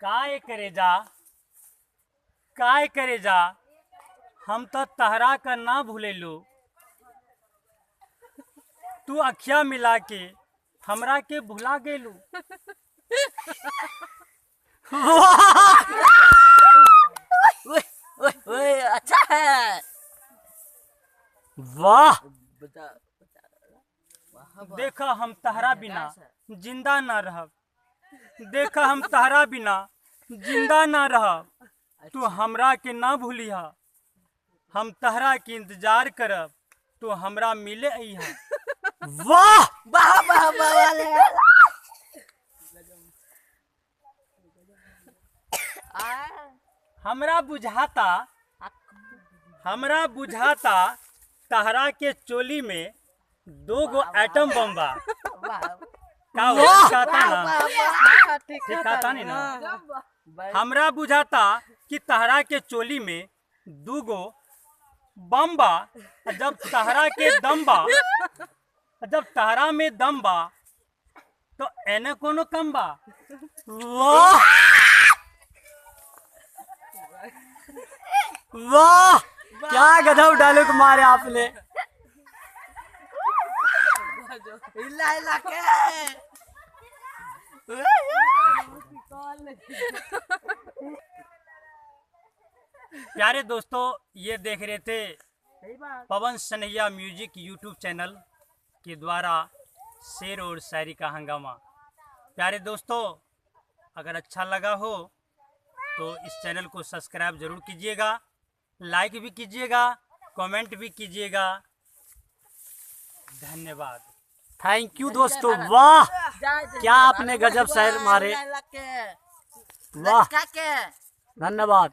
काय करे जा, काय करे जा, हम तो तहरा का ना भूलेलू। तू अखिया मिला के हमरा के भुला गेलू। ओए ओए ओए, अच्छा है। वाह। बता बता, वाह वाह। देखा हम तहरा बिना जिंदा ना रहब, देखा हम तहरा बिना जिंदा ना रहब। तू हमरा के ना भूलिहा, हम तहरा के इंतजार करब, तू हमरा मिले अइहा। वाह वाह वाह वाह वाले। हमरा बुझाता, हमरा बुझाता तहरा के चोली में दो गो एटम बम बा। का हो ठिकाता ना, ठिकाता नहीं ना। हमरा बुझाता कि तहरा के चोली में दू गो बम बा। जब तहरा के दम बा, जब तहरा में दम बा तो एने कोनो कम बा। वाह वाह, क्या गजब डायलॉग मारे आपने। हिला हिला के। प्यारे दोस्तों, ये देख रहे थे Pawan Sanhaiya music YouTube channel के द्वारा शेर और शायरी का हंगामा। प्यारे दोस्तों, अगर अच्छा लगा हो तो इस चैनल को सब्सक्राइब ज़रूर कीजिएगा, लाइक भी कीजिएगा, कमेंट भी कीजिएगा। धन्यवाद। Thank you दोस्तों। वाह क्या आपने गजब शायर मारे। वाह, धन्यवाद।